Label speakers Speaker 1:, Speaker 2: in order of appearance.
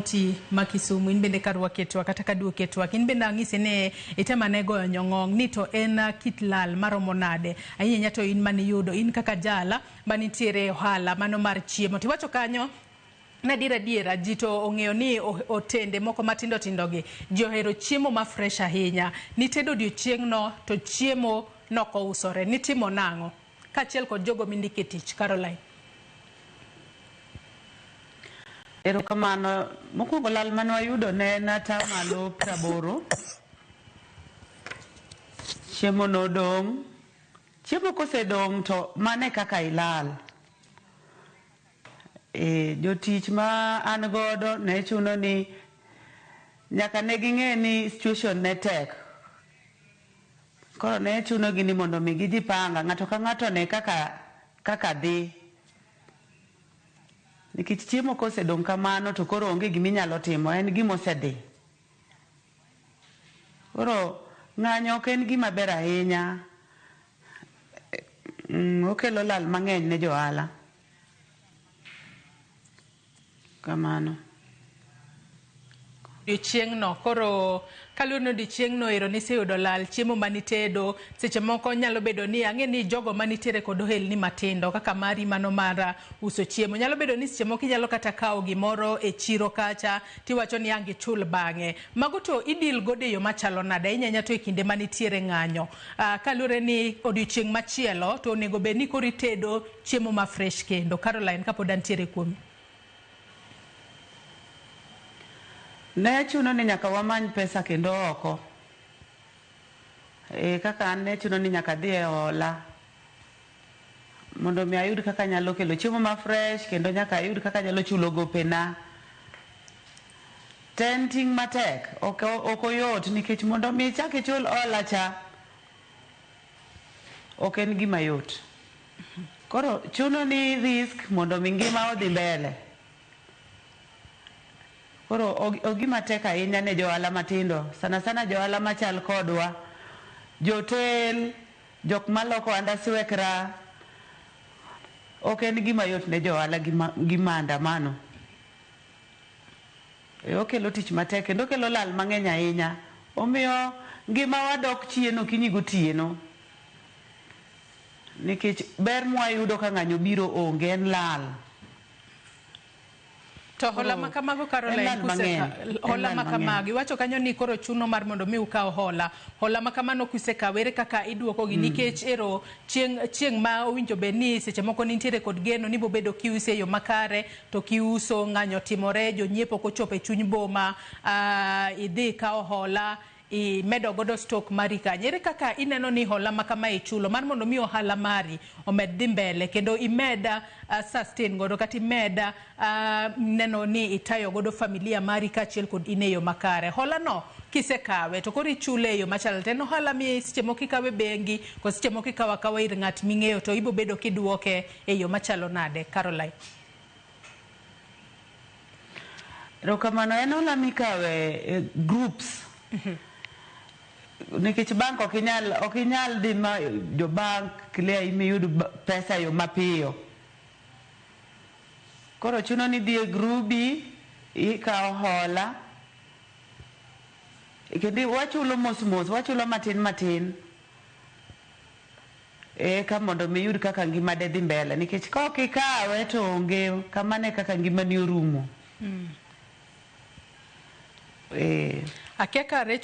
Speaker 1: Kaunti ma Kisumu, in bende karwaki e twak kata kaduoki e twak, in bende ang'isi ni item ane goyo nyong'ong' ni to en kit lal maromo nade ahinya ahinya to in maniyudo in kaka jala manitiere e ohala mano mar chiemo. Tiwacho kanyo ni adier adiera ji to ong'eyo ni otende moko matindo tindo gi ji ohero chiemo ma fresh ahinya. Nitedo odiochieng'no to chiemo nokousore. Nitimo nang'o? Kaachiel kod jogo mindiko e tich, Caroline.
Speaker 2: Erokamano. Mokwongo lal mane wayudo ne en atamalo praboro. Chiemo nodong'. Chiemo kosedong' to mano e kaka ilal. E, jotich ma an godo ne chuno ni nyaka ne ging'e ni situation ne tek. Koro ne chunogi ni mondo mi gijipanga ng'ato ka ng'ato one kaka kaka dhi. Nikech chiemo kosedong' kamano to koro onge gima inyalo timo, en gima osedhi. Koro ng'anyo ok en gima ber ahinya, okelo lal mang'eny ne jo ohala. Kamano.
Speaker 1: Odiochieng'no koro kaluwore ni odiochieng'no ero niseyudo lal chiemo manitedo seche moko nyalo bedo ni ang'e ni jogo manitiere kod ohelni matindo kaka mari mano mar uso chiemo nyalo bedo ni seche moko inyalo kata kawo gimoro e chiro kacha tiwacho ni ang' ichul bang'e. Mago to idil godo e yo machalo nade ahinya ahinya to e kinde manitiere ng'anyo kaluwore ni odiochieng' machielo to onego bed ni koro itedo chiemo ma fresh kendo. Caroline kapod antiere kuomi.
Speaker 2: Ne chuno ni nyaka wamany pesa kendo oko. E, kaka an ne chuno ni nyaka adhi e hola mondo mi ayud kaka anyalo kelo chiemo ma fresh kendo nyaka ayud kaka anyalo chulo gopena. To en ting' matek, ok ok oyot nikech mondo mi ichak ichul hola cha ok en gima yot. Koro chuno ni risk mondo mi ngima odhi mbele. Koro ogima tek ahinya ne jo ohala matindo, sana sana jo ohala machal kodwa, jotel, jok maloko andaswekra, ok en gima yot ne jo ohala gi maandamano. Okelo tich matek kendo okelo lal mang'eny ahinya. Omiyo ngimawa dok chien okinyi gotieno. Nikech ber mwayudo ka ng'anyo biro onge, en lal.
Speaker 1: To hola ma kamago Caroline, hola ma kamago iwacho kanyo ni koro chuno mar mondo mi ukaw hola. Hola ma kamano kusekawo ere kaka iduoko gi nikech ero chieng' chieng' ma owinjo bed ni seche moko nintiere kod geno ni bobedo kiuse e yo makare to kiuso ng'anyo timore jonyiepo ok ochopo e chuny boma idhi ikawo hola imedo godo stock mari kanyo. Ere kaka ineno ni hola ma kama ichulo mar mondo mi ohala mari omed dhi mbele kendo imed sustain godo kata imed neno ni itayo godo familia mari kaachiel kod in e yo makare. Hola no kisekawe to koro ichule e yo machalo to en ohala mi seche moko ikawe bengi kod seche moko ikawo akawa ir ng'at ming'eyo to ibo bedo kiduoke e yo machalo nade Caroline?
Speaker 2: Erokamano, en hola mikawe e groups. Nikech bank ok inyal ok inyal dhi ma jo bank clear miyud pesa e yo mapiyo. Koro chuno ni idhi e grubi, ikawo hola, kendo wachulo mos mos, wachulo matin matin. Eka mondo mi iyud kaka ngima de dhi mbele nikech ka ok ikawe to onge kamano e kaka ngimani orumo.
Speaker 1: Akia ka Rachel